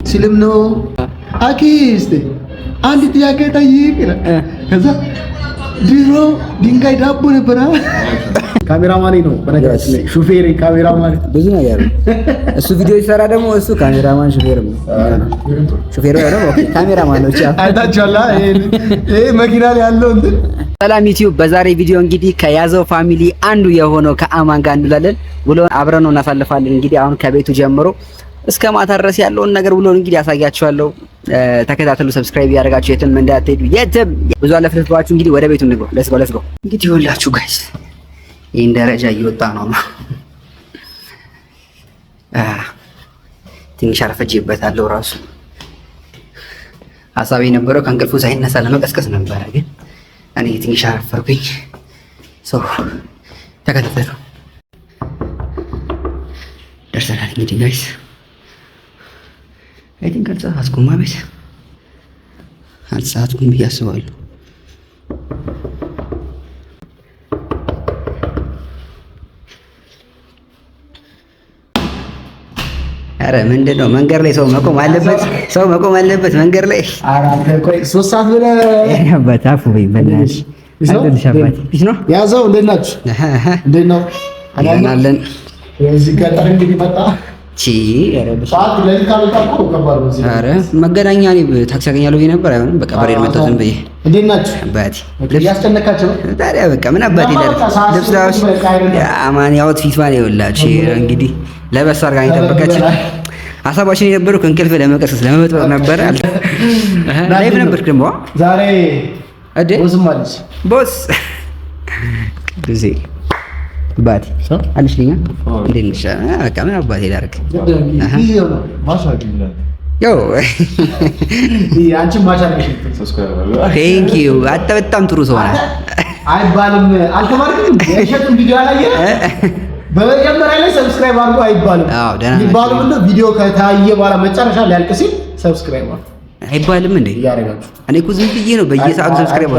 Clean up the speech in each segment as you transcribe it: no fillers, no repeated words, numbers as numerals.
ሲልም ነው አክስቴ አንድ ጥያቄ ጠይቅ ይላል። ከዛ ድሮ ድንጋይ ዳቦ ነበረ። ካሜራማኔ ነው በነገራችን ላይ ሹፌሬ፣ ካሜራማኔ ብዙ ነገር ነው። እሱ ቪዲዮ ሲሰራ ደግሞ እሱ ካሜራማን ሹፌርም ነው። ሹፌሩ ነው፣ okay cameraman ነው። አይታችኋል? ይሄ መኪና ላይ ያለው እንትን። ሰላም ዩቲዩብ። በዛሬ ቪዲዮ እንግዲህ ከያዘው family አንዱ የሆነው ከአማን ጋር እንውላለን። ውሎን አብረን ነው እናሳልፋለን። እንግዲህ አሁን ከቤቱ ጀምሮ እስከ ማታ ድረስ ያለውን ነገር ውሎን እንግዲህ ያሳያችኋለሁ። ተከታተሉ። Subscribe ያደርጋችሁ የትም እንዳትሄዱ፣ የትም ብዙ አለፍልፍባችሁ። እንግዲህ ወደ ቤቱ እንግባ። Let's go, let's go። እንግዲህ ይኸውላችሁ guys፣ ይህን ደረጃ እየወጣ ነው። ትንሽ አረፈጅበታለሁ። ራሱ ሀሳብ የነበረው ከእንቅልፉ ሳይነሳ ለመቀስቀስ ነበረ፣ ግን እኔ ትንሽ አረፈርኩኝ። So ተከታተሉ። ደርሰናል እንግዲህ guys። I think አልተሳሳትኩም። ቤት አልተሳሳትኩም ብዬ አስባለሁ። አረ ምንድን ነው መንገድ ላይ ሰው መቆም አለበት? ሰው መቆም አለበት መንገድ ላይ። 3 ሰዓት ብለህ አባት አፉ በይ በእናትሽ። Peace ነው። ያዘው። እንዴት ናችሁ? እንዴት ነው? አለን። እዚህ ገጠር እንግዲህ መጣ። ኧረ መገናኛ እኔ ታክሲ አገኛለሁ ብዬ ነበር። አይሆንም፣ በቃ በሬድ መጣሁ ዝም ብዬ። እንዴት ናችሁ? አባቴ እያስጨነቃቸው ታዲያ በቃ ምን አባቴ ልብስ ላውስ አማን ያወት ፊቷን ይኸውላችሁ እንግዲህ ለበስ አድርጋ የጠበቀችን። ሀሳባችን የነበረው ከእንቅልፍ ለመቀስቀስ ለመበጥበጥ ነበረ። Live ነበርክ ደግሞ ዛሬ። እዴ boss ቅዱሴ አባቴ አለሽ ልኛ እንዴት ነሽ? በቃ ምን አባቴ ላድርግ? ያው thank you፣ አንተ በጣም ጥሩ ሰው ነህ። አይባልም። አልተማርክም? የእሸቱን ቪዲዮ አላየህም? በመጀመሪያ ላይ subscribe አድርጎ አይባልም። የሚባለው ምንድን ነው? ቪዲዮ ከታየ በኋላ መጨረሻ ሊያልቅ ሲል subscribe አድርጎ አይባልም እንዴ? እኔ እኮ ዝም ብዬ ነው በየሰዓቱ subscribe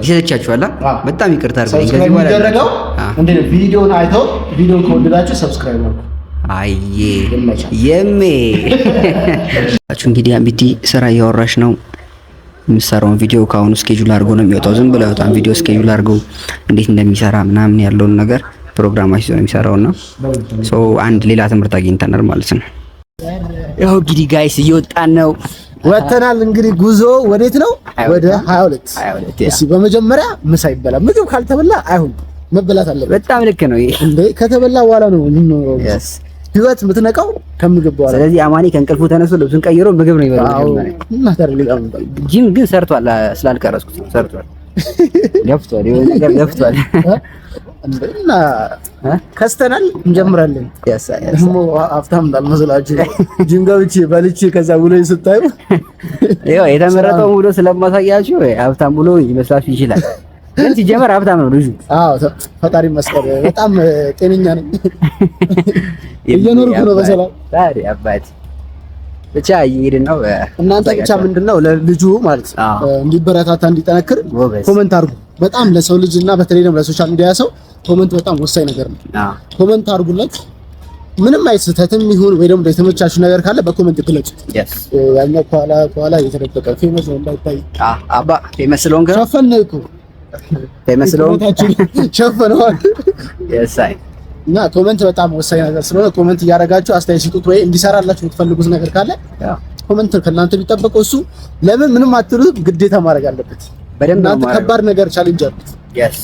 ይሰለቻችኋል። በጣም ይቅርታ አድርጉልኝ። ከዚህ በኋላ የሚደረገው እንዴ ነው? ቪዲዮን አይተው ቪዲዮን ከወደዳችሁ subscribe አድርጉ። አዬ የሜ እንግዲህ አምቢቲ ስራ እያወራሽ ነው። የምሰራውን ቪዲዮ ከአሁኑ schedule አድርጎ ነው የሚወጣው። ዝም ብሎ አይወጣም። ቪዲዮ schedule አድርጎ እንዴት እንደሚሰራ ምናምን ያለውን ነገር ፕሮግራም አስይዞ ነው የሚሰራውና so አንድ ሌላ ትምህርት አግኝተናል ማለት ነው። ያው እንግዲህ guys እየወጣን ነው። ወተናል። እንግዲህ ጉዞ ወዴት ነው? ወደ 22። እሺ፣ በመጀመሪያ ምሳ ይበላል። ምግብ ካልተበላ አይሁን፣ መበላት አለበት። በጣም ልክ ነው። ይሄ እንዴ ከተበላ በኋላ ነው የምንኖረው። ህይወት የምትነቃው ከምግብ በኋላ። ስለዚህ አማኒ ከእንቅልፉ ተነስቶ ልብሱን ቀይሮ ምግብ ነው ይበላል። ጂም ግን ሰርቷል፣ ስላልቀረስኩት ሰርቷል፣ ገፍቷል፣ የሆነ ነገር ገፍቷል። እና ከስተናል፣ እንጀምራለን። ደግሞ ሀብታም እንዳልመስላችሁ ጂም ገብቼ በልቼ ከዛ ውሎ ስታዩ ይኸው የተመረጠው ውሎ ስለማሳያችሁ ሀብታም ብሎ ይመስላችሁ ይችላል። ግን ሲጀመር ሀብታም ነው ልጁ። አዎ ፈጣሪ ይመስገን በጣም ጤነኛ ነኝ፣ እየኖርኩ ነው በሰላም። ታዲያ አባቴ ብቻ እየሄድን ነው። እናንተ ብቻ ምንድነው ለልጁ ማለት እንዲበረታታ እንዲጠነክር comment አድርጉ። በጣም ለሰው ልጅ እና በተለይ ደግሞ ለ social media ሰው comment በጣም ወሳኝ ነገር ነው። Comment አድርጉለት። ምንም አይነት ስህተትም ይሁን ወይ ደግሞ የተመቻችሁ ነገር ካለ በ comment ግለጹት። ያኛው ከኋላ ከኋላ እየተደበቀ famous ነው እንዳይታይ። አባ famous ስለሆንክ ሸፈን እኮ Famous ስለሆንክ ሸፈነዋል። እና comment በጣም ወሳኝ ነገር ስለሆነ comment እያደረጋችሁ አስተያየት ስጡት፣ ወይ እንዲሰራላችሁ የምትፈልጉት ነገር ካለ comment ከእናንተ የሚጠበቀው እሱ ለምን ምንም አትሉት፣ ግዴታ ማድረግ አለበት። በደንብ እናንተ ከባድ ነገር challenge አድርጉት። Yes፣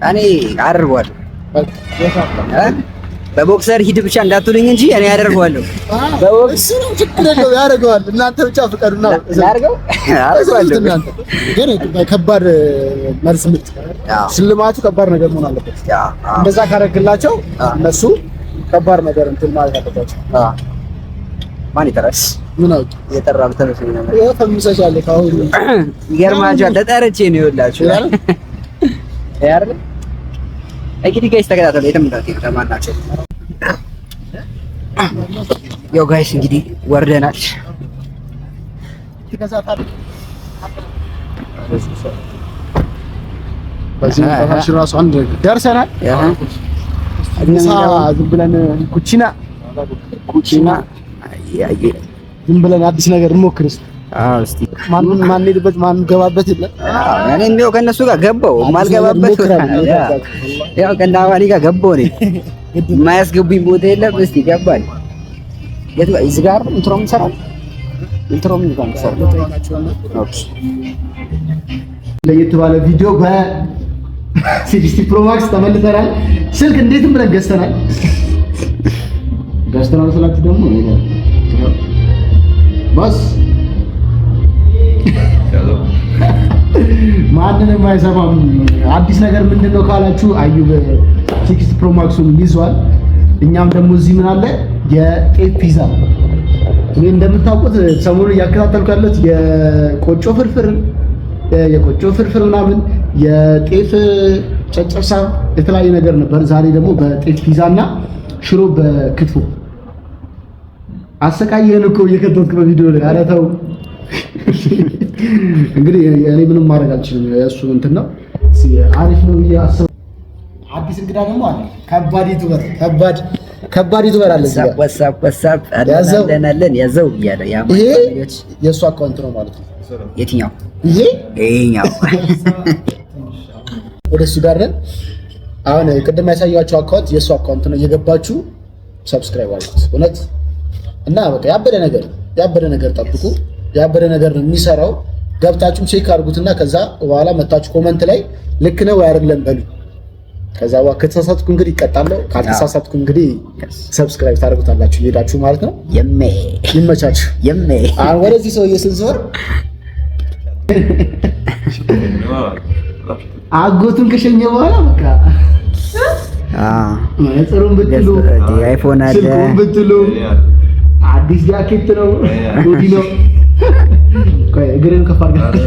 እኔ አደርገዋለሁ። በ boxer ሂድ ብቻ እንዳትሉኝ እንጂ እኔ አደርገዋለሁ። በ box ነው፣ ችግር የለውም ያደርገዋል። እናንተ ብቻ ፍቀዱና ላድርገው፣ አደርገዋለሁ። እናንተ ግን ከባድ መልስ ምት፣ ሽልማቱ ከባድ ነገር መሆን አለበት። እንደዛ ካደረግላቸው እነሱ ከባድ ነገር እንትን ማለት አለባቸው። ማን ይጠራል? ምን አውቅ የጠራ ብተመስለኝ ነበር። ይሄ ፈምሰሻል ካሁን። ይገርማችኋል። ተጠርቼ ነው ይኸውላችሁ። ያር እንግዲህ guys ተከታተሉ። የትም እንዳትሄዱ ለማናቸው። ያው guys እንግዲህ ወርደናል። በዚህ ራሱ አንድ ደርሰናል። ዝም ብለን ኩቺና ኩቺና ዝም ብለን አዲስ ነገር እንሞክር እስኪ። አዎ እስቲ ማንሄድበት ማንገባበት የለም። እኔ እንደው ከእነሱ ጋር ገባሁ ማልገባበት ያው ከእነ አማኒ ጋር ገባሁ እኔ የማያስገቡኝ ቦታ የለም። እስቲ ገባን። የቱ ጋር እዚህ ጋር intro የምንሰራው intro ምን ጋር የምንሰራው? Okay ለየት ባለ ቪዲዮ በ16 Pro Max ተመልሰናል። ስልክ እንዴትም ብለን ገዝተናል ስላችሁ ደግሞ boss ማንንም አይሰማም። አዲስ ነገር ምንድነው ካላችሁ አዩብ 16 Pro Max ኡን ይዟል። እኛም ደግሞ እዚህ ምን አለ የጤፍ ፒዛ። እኔ እንደምታውቁት ሰሞኑን እያከታተልኩ ያለሁት የቆጮ ፍርፍር ምናምን የጤፍ ጨጨብሳ የተለያየ ነገር ነበር። ዛሬ ደግሞ በጤፍ ፒዛ እና ሽሮ በክትፎ አሰቃየህን እኮ እየከተትክ በቪዲዮ ላይ። ኧረ ተው እንግዲህ እኔ ምንም ማድረግ አልችልም። የእሱ እንትን ነው አሪፍ ነው ብዬ አስብ። አዲስ እንግዳ ደግሞ አለ። ከባድ YouTuber ከባድ YouTuber አለ። What's up what's up አለን አለን ያዘው እያለ ይሄ የእሱ account ነው ማለት ነው። የትኛው ይሄ? ይሄኛው ወደ እሱ ጋር ነን አሁን። ቅድም ያሳያችሁ account የእሱ account ነው። እየገባችሁ subscribe አድርጉት እውነት እና በቃ ያበደ ነገር ጠብቁ። ያበደ ነገር ነው የሚሰራው። ገብታችሁም check አድርጉትና ከዛ በኋላ መታችሁ comment ላይ ልክ ነው ወይ አይደለም በሉ። ከዛ በኋላ ከተሳሳትኩ እንግዲህ ይቀጣለሁ፣ ካልተሳሳትኩ እንግዲህ subscribe ታደርጉታላችሁ እየሄዳችሁ ማለት ነው። ይመቻችሁ። አሁን ወደዚህ ሰውዬ ስንዞር አጎቱን ከሸኘ በኋላ በቃ መነጽሩን ብትሉ iPhone አለ ስልኩን ብትሉ አዲስ ጃኬት ነው hoodie ነው። ቆይ እግርህን ከፍ አድርገህ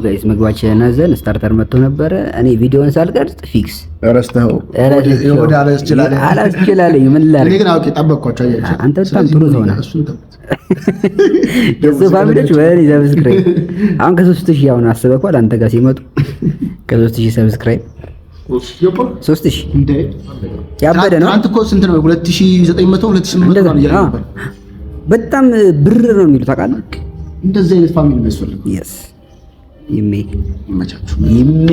Guys ምግባችንን አዘን starter መጥቶ ነበረ። እኔ ቪዲዮን ሳልቀርጽ fix ረስተኸው የሆድ አላስችላለኝ። ምን ላድርግ? እኔ ግን አውቄ ጠበቅኳቸው። አያቸው አንተ በጣም ጥሩ ሰው ነህ። የእሱ family ዎች በእኔ subscribe አሁን ከ3000 አሁን አስበኳል። አንተ ጋር ሲመጡ ከ3000 subscribe 3000 ያበደ ነው። ትናንት እኮ ስንት ነው? 2900 2800 ነው እያለ ነበር። በጣም ብር ነው የሚሉት ታውቃለህ። እንደዚህ አይነት family የሚያስፈልገው yes ይሜ ይመቻችሁ። ይሜ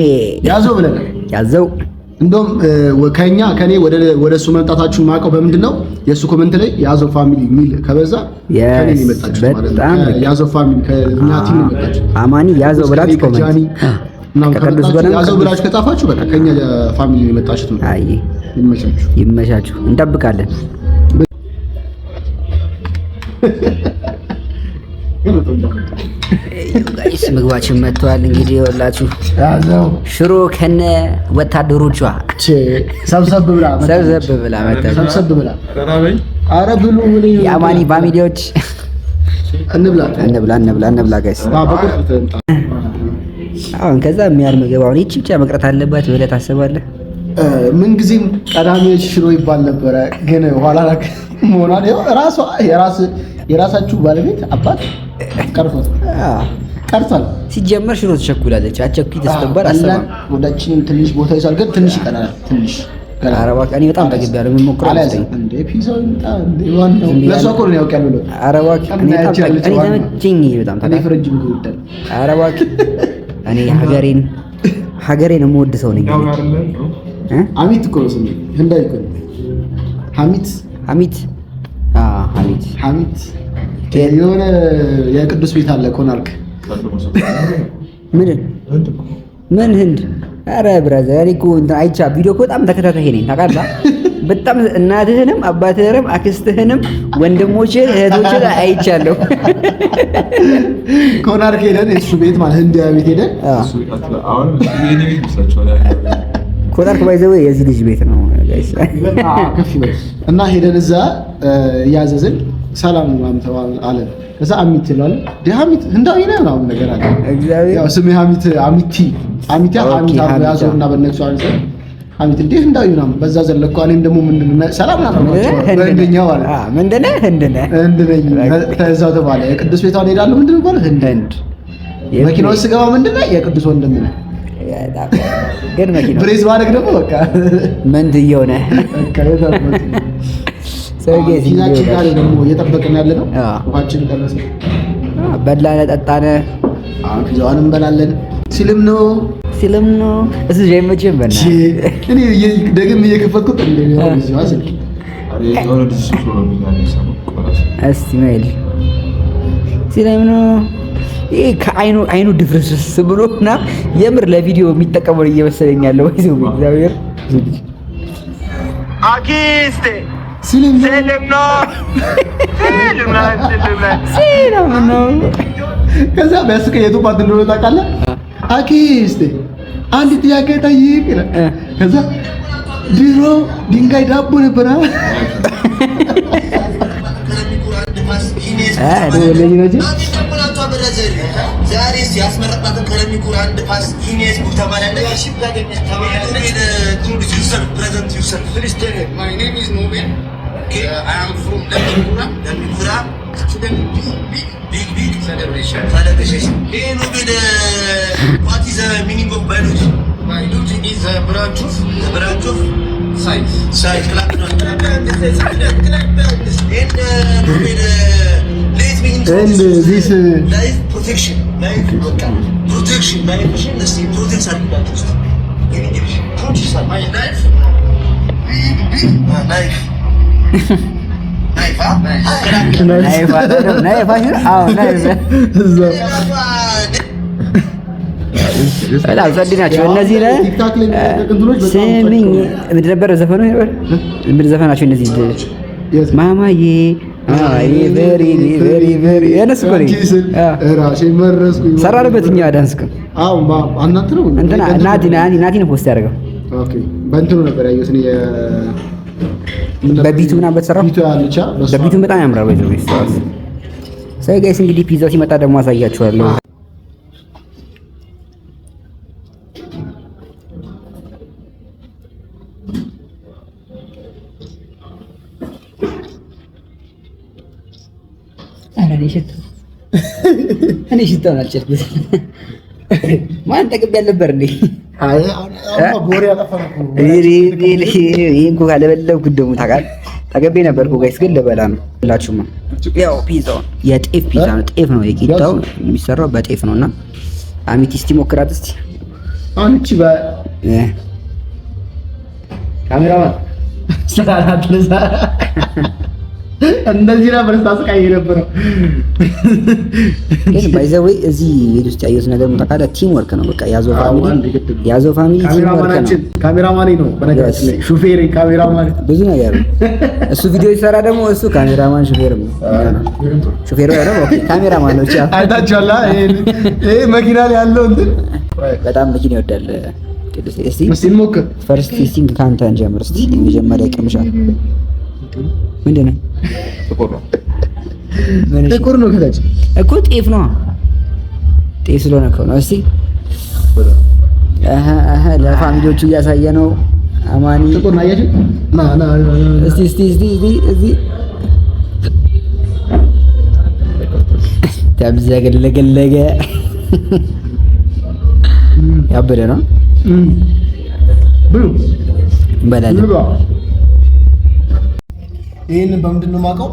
ያዘው ብለናል። ያዘው እንደውም ከኛ ከኔ ወደ እሱ መምጣታችሁን ማውቀው በምንድን ነው? የእሱ comment ላይ ያዘው family የሚል ከበዛ ከኔ ነው የመጣችሁት ማለት ነው። ያዘው family ከኛ team ነው የመጣችሁት። አማኒ ያዘው ብላችሁ comment ያዘው ብላችሁ ከጻፋችሁ በቃ ከኛ family ነው የመጣችሁት ነው። አይ ይመቻችሁ፣ ይመቻችሁ። እንጠብቃለን። Guys ምግባችን መጥቷል። እንግዲህ ይኸውላችሁ ሽሮ ከነ ወታደሮቿ ሰብሰብ ብላ ሰብሰብ ብላ ሰብሰብ ብላ። ኧረ ብሉ። የአማኒ family ዎች እንብላ እንብላ እንብላ እንብላ guys። አሁን ከዛ የሚያር ምግብ አሁን ይህቺ ብቻ መቅረት አለባት ብለህ ታስባለህ? ምንጊዜም ቀዳሚዎች ሽሮ ይባል ነበረ፣ ግን ኋላ መሆኗን ራሷ የራሳችሁ ባለቤት አባት ቀርቷል። ሲጀመር ሽሮ ትቸኩላለች። አቸኩይ ተስተባል አሰማ ወዳችንም ትንሽ ቦታ ይዟል፣ ግን ትንሽ ይቀራል። ትንሽ ኧረ እባክህ እኔ በጣም ጠግቤያለሁ። ምን ሞክረው እንዴ ፒዛው ይምጣ እንዴ ዋናው ለእሷ እኮ ነው ያውቃል። ኧረ እባክህ እኔ በጣም እኔ ተመቸኝ በጣም እኔ ፈረንጅ ምግብ እወዳለሁ። ኧረ እባክህ እኔ ሀገሬን ሀገሬን የምወድ ሰው ነኝ። ሀሚት እኮ ነው ስሜ፣ ህንዳዊ እኮ ነው። ሀሚት ሀሚት ሀሚት ሀሚት የሆነ የቅዱስ ቤት አለ ኮናርክ። ምን ምን ህንድ? ኧረ brother እኔ እኮ እንትን አይቻ ቪዲዮ እኮ በጣም ተከታታይ ነኝ ታውቃለህ። በጣም እናትህንም አባትህንም አክስትህንም ወንድሞችህን እህቶችህን አይቻለሁ። ኮናርክ ሄደን እሱ ቤት ማለት ህንድ ቤት ሄደን ኮናርክ by the way የዚህ ልጅ ቤት ነው እና ሄደን እዛ እያዘዝን ሰላም ምናምን ተባለ አለ። ከዛ አሚት ይለዋል። ሀሚት ህንዳዊ ነህ ምናምን ነገር አለ። ያው ስሜ ሀሚት አሚቲ አሚቲ ሀሚት አብሮ ያዘውና በነሱ አንተ ሀሚት እንዴ ህንዳዊ ምናምን በዛ ዘለኩ። እኔም ደግሞ ምንድን ነው ሰላም ምናምን በህንደኛው አለ። ምንድን ነህ? ህንድ ነህ? ህንድ ነኝ። ከዛው ተባለ የቅዱስ ቤቷን እሄዳለሁ። ምንድን ነው የሚባለው? ህንድ ህንድ። መኪና ውስጥ ስገባ ምንድን ነህ? የቅዱስ ወንድም ነህ። ግን መኪና ብሬዝ ማድረግ ደግሞ በቃ መንትየው ነህ። በቃ ፒዛችን ጋር ደግሞ እየጠበቅን ያለ ነው። ውሃችን ደረሰ። በላነ ጠጣነ። አሁን ፒዛዋን እንበላለን። ሲልም ነው ሲልም ነው እሱ ጀመጀም በና እኔ ደግም እየከፈትኩት እስቲ ማይል ሲልም ነው ይሄ ከአይኑ አይኑ ድፍርስስ ብሎ እና የምር ለቪዲዮ የሚጠቀመው እየመሰለኝ ያለው ወይ ሰው እግዚአብሔር አኪስቴ ሲልም ነው ሲልም ነው። ከዛ ቢያስቀኝ የቱ part እንደሆነ ታውቃለህ? አኪስቴ አንድ ጥያቄ ጠይቅ ይላል። ከዛ ድሮ ድንጋይ ዳቦ ነበር። What is the meaning of biology? Biology is a branch of science. Science. And let me And this life protection. Life protection. Life in English. Protection. My life. Big big life. Knife knife አዎ knife በጣም ጸድ ናቸው እነዚህ። ስሚኝ ምንድን ነበረ ዘፈኑ? ምንድን ዘፈናቸው እነዚህ? ማማዬ በሪ በሪ በሪ የእነሱ እኮ ሰራንበት እኛ ዳንስ እኮ እንትና ናቲ ናቲ ነው post ያደረገው። በእንትኑ ነበር ያየሁት እኔ በ beat ኡ ምናምን በተሰራው በ beat ኡ በጣም ያምራል። So guys እንግዲህ ፒዛው ሲመጣ ደግሞ አሳያችኋለሁ። እኔ ሽታውን አልቻልኩትም። ማን ጠግቤ አልነበር እንዴ? ይሄን እኮ ካለበለብኩት ደግሞ ታውቃለህ፣ ጠግቤ ነበር እኮ guys፣ ግን ልበላ ነው ሁላችሁም። ያው ፒዛውን የጤፍ ፒዛ ነው፣ ጤፍ ነው የቂጣው የሚሰራው በጤፍ ነው። እና አሚቲ እስቲ ሞክራት እስቲ። አንቺ ካሜራማን እንደዚህ ነበር ስታስቃይ የነበረው። ግን by the way እዚህ ቤት ውስጥ ያየሁት ነገር ታውቃለህ፣ team work ነው። በቃ ያዘው family ያዘው family team work ነው። ካሜራማኔ ነው በነገራችን ላይ ሹፌሬ፣ ካሜራማን ብዙ ነገር ነው። እሱ ቪዲዮ ሲሰራ ደግሞ እሱ ካሜራማን ሹፌርም ነው። ሹፌሩ ያለው okay cameraman ነው። ቻ አይታችኋል። ይሄ መኪና ላይ ያለው እንትን በጣም መኪና ይወዳል። ቅዱስ እስቲ እስቲ እንሞክር። First tasting ካንተ እንጀምር እስቲ። የመጀመሪያ ቅምሻ ምንድን ነው? ጥቁር ነው ከታች እኮ ጤፍ ነው። ጤፍ ስለሆነ እኮ ነው። እስቲ አሃ ለ family ዎቹ እያሳየ ነው። አማኒ ጥቁር ነው። አያችሁ? ና ና እስቲ እስቲ እስቲ እስቲ እስቲ ተምዘገለገለገ ያበደ ነው። ብሉ እንበላለን። ይህንን በምንድን ነው የማውቀው?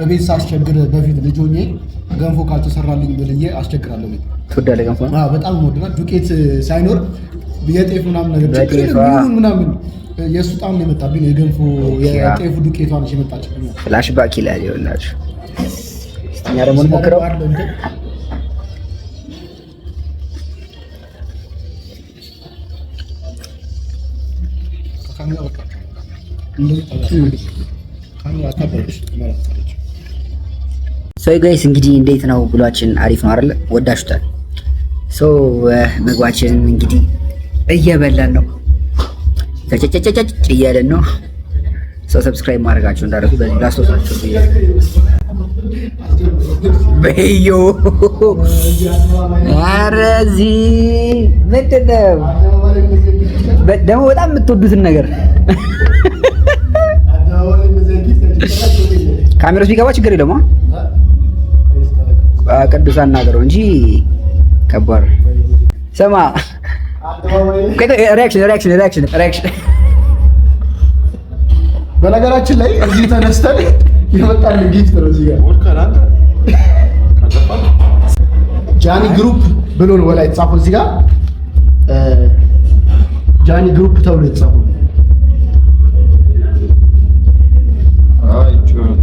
እቤት ሳስቸግር በፊት ልጅ ሆኜ ገንፎ ካልተሰራልኝ ብልዬ አስቸግራለሁ። ቤት ትወዳለህ ገንፎ? አዎ በጣም እወድና ዱቄት ሳይኖር የጤፍ ምናምን ነገር ችግር የለም ምናምን የእሱ ጣም ነው የመጣብኝ። የገንፎ የጤፉ ዱቄቷ ነች የመጣችብኝ። Flashback ይላል ይኸውላችሁ። እስቲ እኛ ደግሞ እንሞክረው። So guys እንግዲህ እንዴት ነው ብሏችን? አሪፍ ነው አይደል? ወዳችሁታል? So ምግባችንን እንግዲህ እየበላን ነው፣ ተጨጨጨጨ እያለን ነው። So subscribe ማድረጋችሁ እንዳደረጉ በዚህ ላስታውሳችሁ። በዮ ኧረ እዚህ ምንድን ነው ደግሞ በጣም የምትወዱትን ነገር ካሜራ ውስጥ ቢገባ ችግር የለውም። ቅዱስ አናገረው እንጂ ከባድ ስማ። Reaction reaction reaction reaction በነገራችን ላይ እዚህ ተነስተን የመጣልን gift ነው። እዚህ ጋር ጃኒ ግሩፕ ብሎ ነው ወላይ የተጻፈው። እዚህ ጋር ጃኒ ግሩፕ ተብሎ የተጻፈው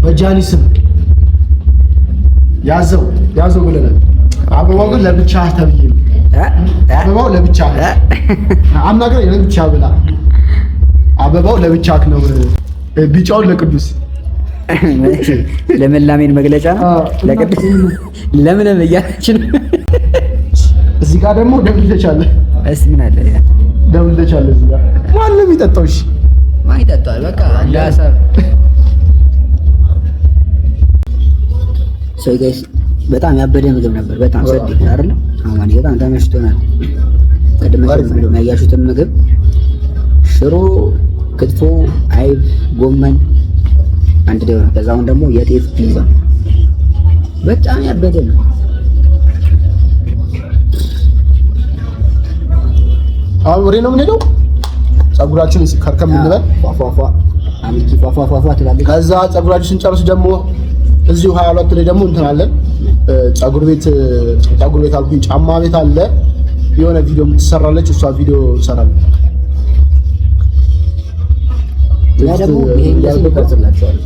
በጃኒ ስም ያዘው ያዘው ብለናል። አበባው ግን ለብቻ ተብዬ ነው። አበባው ለብቻ አናግረኝ ለብቻ ብላ አበባው ለብቻክ ነው፣ ቢጫውን ለቅዱስ ለመላሜን መግለጫ ነው። ለቅዱስ ለምንም እያለች ነው። እዚህ ጋር ደግሞ double touch አለ። እስኪ ምን አለ? double touch አለ እዚህ ጋር ማንም ይጠጣው። እሺ ማን ይጠጣዋል? በቃ እንደ ሀሳብ so guys በጣም ያበደ ምግብ ነበር። በጣም ሰድ አይደል? አማኒ በጣም ተመችቶናል። ቀድመ ያያችሁትን ምግብ ሽሮ፣ ክትፎ፣ አይብ፣ ጎመን አንድ ላይ ሆነ። ከዛ አሁን ደግሞ የጤፍ ፒዛ በጣም ያበደ ነው። አሁን ወሬ ነው የምንሄደው። ፀጉራችን ከርከም እንበል ፏፏፏ አሚኪ ፏፏፏ ትላለች። ከዛ ፀጉራችን ስንጨርስ ደግሞ እዚሁ 22 ላይ ደግሞ እንትን አለን። ፀጉር ቤት አልኩኝ፣ ጫማ ቤት አለ። የሆነ ቪዲዮ የምትሰራለች፣ እሷ ቪዲዮ እንሰራለን። እና ደግሞ ይሄን ይቀርጽላችኋል።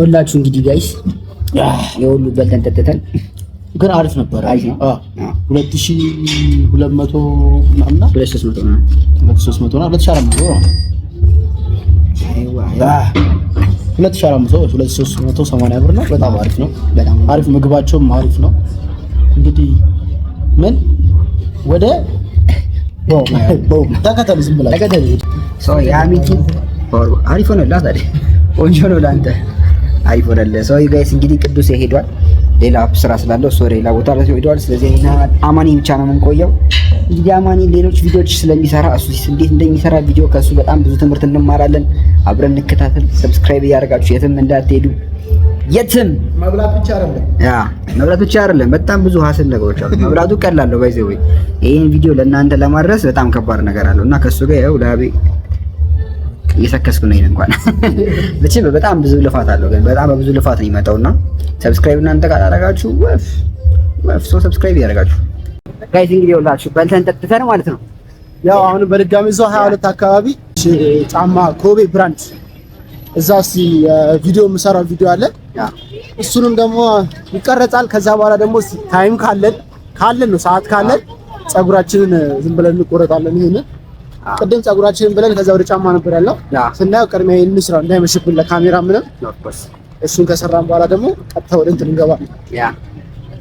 ሁላችሁ እንግዲህ guys የሁሉ በልተን ጠጥተን ግን አሪፍ ነበር። አሪፍ ነው። 2200 ምናምን 2300 ነው። 2300 ነው። 2400 ነው። 2400 2380 ብር ነው። በጣም አሪፍ ነው። በጣም አሪፍ ምግባቸውም አሪፍ ነው። እንግዲህ ምን ወደ ተከተሉ፣ ዝም ብላችሁ ተከተሉ። ሰው ያሚቲ አሪፍ ሆነላት አይደል? ቆንጆ ነው ለአንተ አሪፍ ሆነልህ። ሰው guys እንግዲህ ቅዱስ ሄዷል፣ ሌላ ስራ ስላለው እሱ ወደ ሌላ ቦታ ላይ ሄዷል። ስለዚህ እኔና አማኒ ብቻ ነው የምንቆየው። እንግዲህ አማኒ ሌሎች ቪዲዮዎች ስለሚሰራ እሱ እንዴት እንደሚሰራ ቪዲዮ ከእሱ በጣም ብዙ ትምህርት እንማራለን። አብረን እንከታተል። subscribe እያደረጋችሁ የትም እንዳትሄዱ። የትም መብላት ብቻ አይደለም፣ ያ መብላት ብቻ አይደለም። በጣም ብዙ hustle ነገሮች አሉ። መብላቱ ቀላል ነው። by the way ይሄን ቪዲዮ ለእናንተ ለማድረስ በጣም ከባድ ነገር አለው እና ከእሱ ጋር ያው ላቤ እየሰከስኩ ነው። እንኳን ብቻ በጣም ብዙ ልፋት አለው፣ ግን በጣም በብዙ ልፋት ነው የሚመጣውና subscribe እናንተ ካላደረጋችሁ ወፍ ወፍ ሰው subscribe ያደርጋችሁ guys። እንግዲህ ይኸውላችሁ በልተን ጠጥተን ማለት ነው። ያው አሁን በድጋሚ እዛው 22 አካባቢ ጫማ ኮቤ brand እዛ እስኪ ቪዲዮ የምሰራው ቪዲዮ አለ። እሱንም ደግሞ ይቀረጻል። ከዛ በኋላ ደግሞ time ካለን ካለን ነው ሰዓት ካለን ፀጉራችንን ዝም ብለን እንቆረጣለን። ይሄንን ቅድም ፀጉራችንን ብለን ከዛ ወደ ጫማ ነበር ያለው ስናየው፣ ቅድሚያ ይሄን እንስራ እንዳይመሽብን ለካሜራ ምንም። እሱን ከሰራን በኋላ ደግሞ ቀጥታ ወደ እንትን እንገባለን። ያ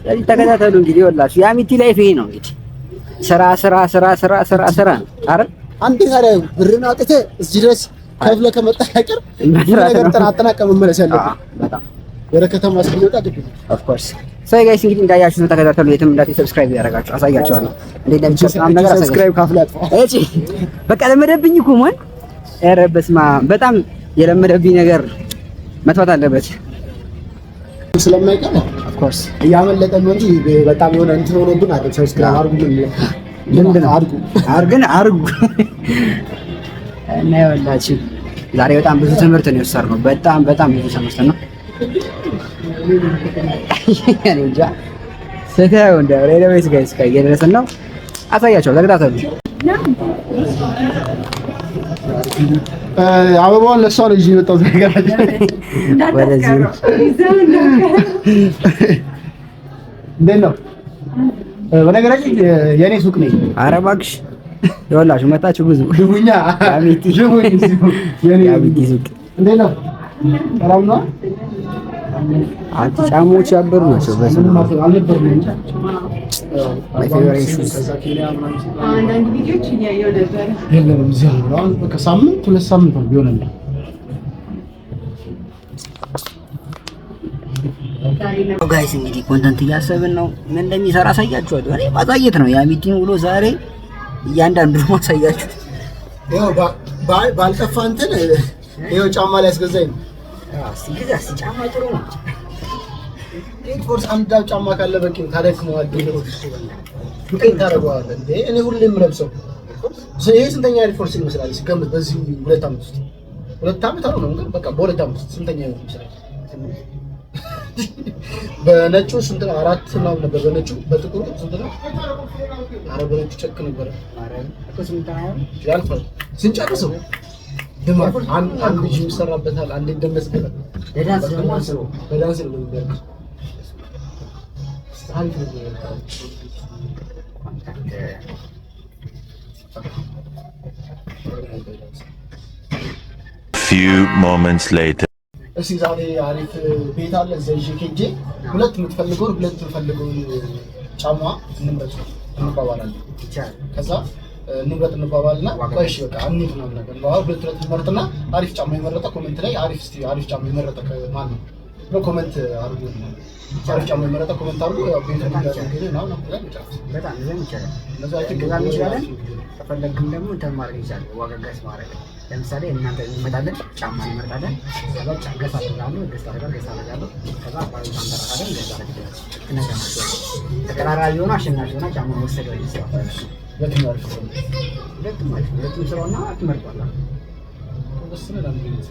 ስለዚህ ተከታተሉ። እንግዲህ ይኸውላችሁ የአሚቲ life ይሄ ነው እንግዲህ ስራ ስራ ስራ ስራ ስራ ስራ ነው አይደል? አንዴ ታዲያ ብርን አውጥተህ እዚህ ድረስ ከፍለህ ከመጣህ አይቀር ነገር አጠናቀህ መመለስ ያለብህ በጣም ወደ ከተማ እስከሚወጣ ግድ ነው። of course so guys እንግዲህ እንዳያችሁ ነው። ተከታተሉ። የትም እንዳትሄዱ subscribe ያደርጋችሁ አሳያችኋለሁ እንዴት እንደሚሰራ ነገር አሳያችኋለሁ። subscribe ካፍላ አጥፋ። እሺ በቃ ለመደብኝ እኮ ማን ኧረ በስመ አብ በጣም የለመደብኝ ነገር መጥፋት አለበት ስለማይቀር of course እያመለጠ ነው እንጂ በጣም የሆነ እንትን ሆኖብን አይደል። subscribe አድርጉ ልምድ ነው። አድርጉ አድርገን አድርጉ እና ይኸውላችሁ ዛሬ በጣም ብዙ ትምህርት ነው የወሰድነው። በጣም በጣም ብዙ ትምህርት ነው። እኔ እንጃ ስተው እንደ anyways guys እየደረስን ነው። አሳያቸው፣ ተከታተሉ። አበባውን ለእሷ ነው ይዤ የመጣሁት። ወደዚህ እንዴት ነው? በነገራችን የኔ ሱቅ ነኝ። ኧረ እባክሽ ይኸውላችሁ መጣችሁ ብዙ ግቡኛ ያሚቲ ሱቅ እንዴት ነው? ሰላም ነው? አንተ ጫማዎች ያበሩ ናቸው። በስመ አብ my favorite shoes አንዳንድ ቪዲዮች እያየሁ ነበረ። የለንም እዚህ አሁን በቃ ሳምንት ሁለት ሳምንት ነው ቢሆነን። guys እንግዲህ content እያሰብን ነው። ምን እንደሚሰራ አሳያችኋለሁ። እኔ ማሳየት ነው የአሚቲን ውሎ ዛሬ እያንዳንዱ ማሳያችሁ። ያው ባልጠፋ እንትን ይኸው ጫማ ላይ ያስገዛኝ ነው። እስኪ ግዛ እስኪ ጫማ ጥሩ ነው። force አንድ ጫማ ካለ በቂ ነው። ታደክመዋለህ፣ ዱቄት ታደርገዋለህ። እንዴ እኔ ሁሌ የምለብሰው ይሄ ስንተኛ Air Force ይመስላል? ሲገምት በዚህ 2 ዓመት ውስጥ፣ 2 ዓመት አልሆነም ግን በቃ በ2 ዓመት ውስጥ ስንተኛ ይመስላል? በነጩ ስንት ነው? አራት ምናምን ነበር በነጩ። በጥቁሩ ስንት ነው? ኧረ በነጩ ጨክ ነበረ። ያልፋል ስንጨርሰው ድማ አንድ አንድ ጂም ይሰራበታል፣ አንድ ይደነስበታል። ለዳንስ ደግሞ አስበው። በዳንስ ነው የሚያልቅ። አሪፍ ነው። Contact. Few moments later. እስኪ ዛሬ አሪፍ ቤት አለ፣ እዛ ይዤ ሄጄ ሁለት የምትፈልገውን ጫማ እንምረጥ እንባባላለን። ይቻላል። ከዛ እንምረጥ እንባባልና ቆይ እሺ በቃ እንሂድ ምናምን ነገር እንባባል። ሁለት ሁለት እንመርጥና አሪፍ ጫማ የመረጠ comment ላይ አሪፍ፣ እስኪ አሪፍ ጫማ የመረጠ ማን ነው ብሎ comment አድርጎ፣ አሪፍ ጫማ የመረጠ comment አድርጎ ያው ቤቱ እንደሚገኝ ምናምን ብለን እንጨርስ። በጣም ይዘን ይቻላል። እነዛ I think እንደዛም እንችላለን። ከፈለግም ደግሞ እንትን ማድረግ ይቻላል። ዋጋ guess ማድረግ፣ ለምሳሌ እናንተ እንመጣለን፣ ጫማ እንመርጣለን። ከዛ guess አደርጋለሁ፣ guess አደርጋለሁ፣ guess አደርጋለሁ። ከዛ ባሉ አንጠራለን፣ guess አደርጋለሁ። ትነግረናለህ። ተቀራራቢ ሆኖ አሸናፊ ሆና ጫማ ወሰደው ይሰራል። የትኛው አሪፍ ነው? ሁለቱም አሪፍ ነው። ሁለቱም ስራውና ትመርጧለህ። ወስነን አንድ ጊዜ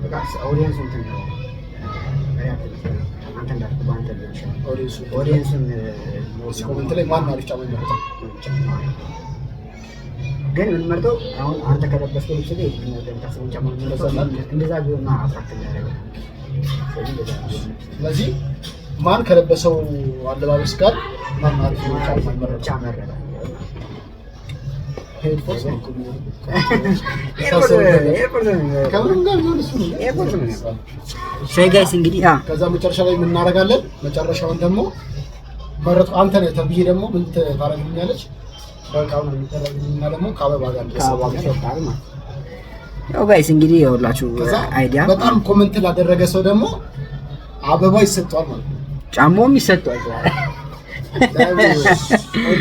በቃ audience ኡ እንትን ነው react አንተ እንዳልኩህ በአንተ ሊሆን ይችላል። Audience ኡ Audience ኡን Comment ላይ ማን አሪፍ ጫማ ይመርጣል? ግን የምንመርጠው አሁን አንተ ከለበስከው ልብስ ጋር የምታስበውን ጫማ የምንመርጠው እንደዛ ቢሆን ነው attract የሚያደርገው። ስለዚህ እንደዛ ቢሆን ስለዚህ ማን ከለበሰው አለባበስ ጋር ማን አሪፍ ጫማ ይመረጣል? ብቻ መረጠ። Air Force ነው እኮ የሚሆነው። Air Force ነው። ከምንም ጋር ቢሆን እሱ ነው። Air Force ነው። So guys እንግዲህ ከዛ መጨረሻ ላይ ምን እናደርጋለን? መጨረሻውን ደግሞ መረጡ አንተ ነህ ተብዬ ደግሞ ምን ታደርግልኛለች? በቃ ነው የሚደረግልኝና ደግሞ ከአበባ ጋር ከአበባ ጋር ይሰጣል ማለት ነው። ያው guys እንግዲህ የሁላችሁ ከዛ idea በጣም comment ላደረገ ሰው ደግሞ አበባ ይሰጠዋል ማለት ነው። ጫማውም ይሰጠዋል።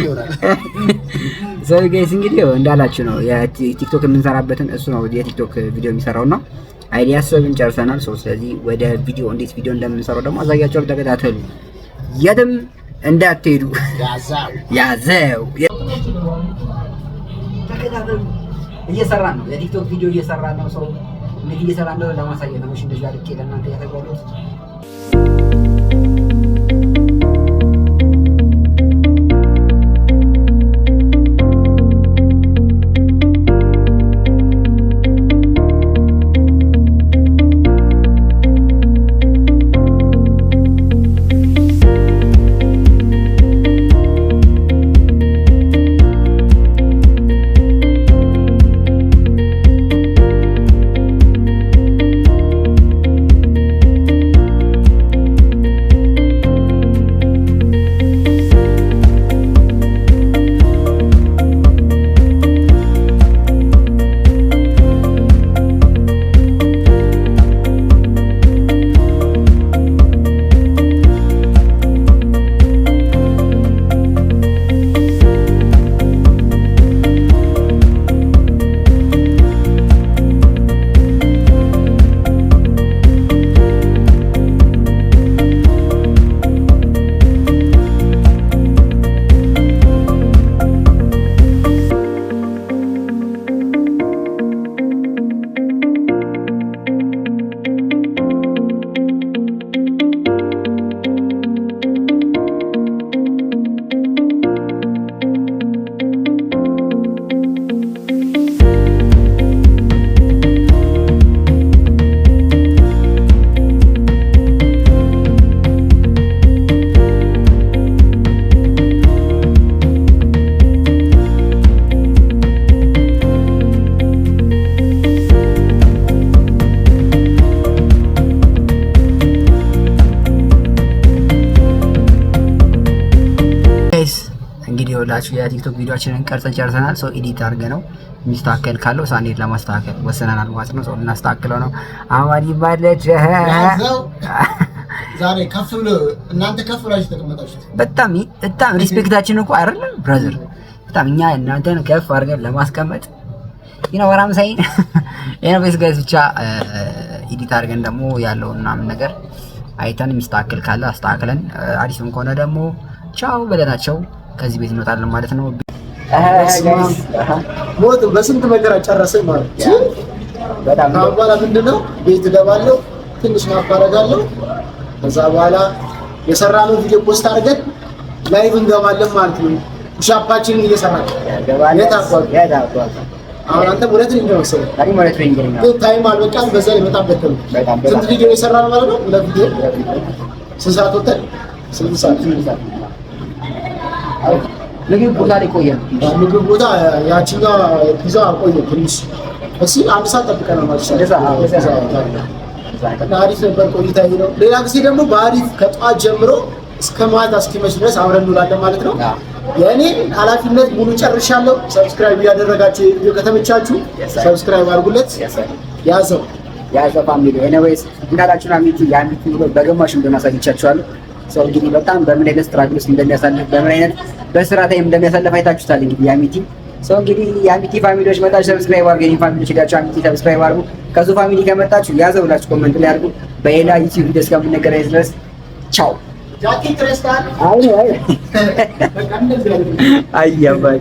ይሆናል። So guys እንግዲህ ያው እንዳላችሁ ነው፣ የቲክቶክ የምንሰራበትን እሱ ነው የቲክቶክ ቪዲዮ የሚሰራው ነው። Idea አስበን ጨርሰናል። So ስለዚህ ወደ ቪዲዮ እንዴት ቪዲዮ እንደምንሰራው ደግሞ አሳያችኋለሁ። ተከታተሉ፣ የትም እንዳትሄዱ። ያዛው። ያዘው፣ ተከታተሉ። እየሰራን ነው፣ የቲክቶክ ቪዲዮ እየሰራን ነው። ሰው እንዴት እየሰራ እንደሆነ ለማሳየት ነው። እሺ እንደዚህ አድርጌ ለእናንተ እያሳየኋለሁ። Guys እንግዲህ ይኸውላችሁ የቲክቶክ ቪዲዮአችንን ቀርጸን ጨርሰናል። So edit አድርገ ነው የሚስተካከል ካለው ሳንሄድ ለማስተካከል ወሰነናል ማለት ነው። So ልናስተካክለው ነው። አማን ይባለች። ያዘው። ዛሬ ከፍ ብሎ እናንተ ከፍ ብላችሁ ተቀመጣችሁት። በጣም በጣም respect ኣችን እኮ አይደለም brother፣ በጣም እኛ እናንተን ከፍ አድርገን ለማስቀመጥ what I'm saying። Anyways guys ብቻ edit አድርገን ደግሞ ያለውን ምናምን ነገር አይተን የሚስተካከል ካለ አስተካክለን አሪፍም ከሆነ ደግሞ ቻው ብለናቸው ከዚህ ቤት እንወጣለን ማለት ነው። ሞት በስንት መከራ ጨረሰኝ ማለት ነው። በጣም ከአሁን በኋላ ምንድነው ቤት እገባለሁ፣ ትንሽ nap አደርጋለሁ። ከዛ በኋላ የሰራነው ቪዲዮ post አድርገን live እንገባለን ማለት ነው። Push up ኣችንን እየሰራን የት አባቱ? የት አባቱ? አሁን አንተ ወደ training ነው መሰለኝ፣ እኔም ወደ training ነኝ። ግን time አልበቃም። በዛ ላይ በጣም ደከመኝ። በጣም በጣም። ስንት ቪዲዮ የሰራነው ማለት ነው? ሁለት ቪዲዮ። ስንት ሰዓት ወተን? 8 ሰዓት። ምግብ ቦታ ላይ ቆየ። ምግብ ቦታ ያችኛዋ ፒዛ ቆየ ትንሽ፣ እስኪ አንድ ሰዓት ጠብቀናል ማለት እንደዛ፣ አዎ፣ እንደዛ። እና አሪፍ ነበር ቆይታ ነው። ሌላ ጊዜ ደግሞ በአሪፍ ከጠዋት ጀምሮ እስከ ማታ እስኪመሽ ድረስ አብረን እንውላለን ማለት ነው። የእኔን ኃላፊነት ሙሉ ጨርሻለሁ። Subscribe እያደረጋችሁ ቪዲዮ ከተመቻችሁ subscribe አድርጉለት። ያዘው። ያዘ family፣ anyways እንዳላችሁን አሚቲ የአሚቲ ብሎ በግማሽ እንደሆነ አሳይቻችኋለሁ። ሰው እንግዲህ በጣም በምን አይነት struggle ውስጥ እንደሚያሳልፍ፣ በምን አይነት በስራ time እንደሚያሳልፍ አይታችሁታል። እንግዲህ የአሚቲ ሰው እንግዲህ የአሚቲ family ዎች መጣችሁ subscribe አድርጉ። የኔ family ዎች ሄዳችሁ አሚቲ subscribe አድርጉ። ከዙ family ከመጣችሁ ያዘው ብላችሁ comment ላይ አድርጉ። በሌላ ዩቲዩብ ቪዲዮ እስከምንገናኝ ድረስ ቻው። ጃኬት ረስተሃል። አይ አይ በቃ እንደዚህ አይነት አይ አባይ።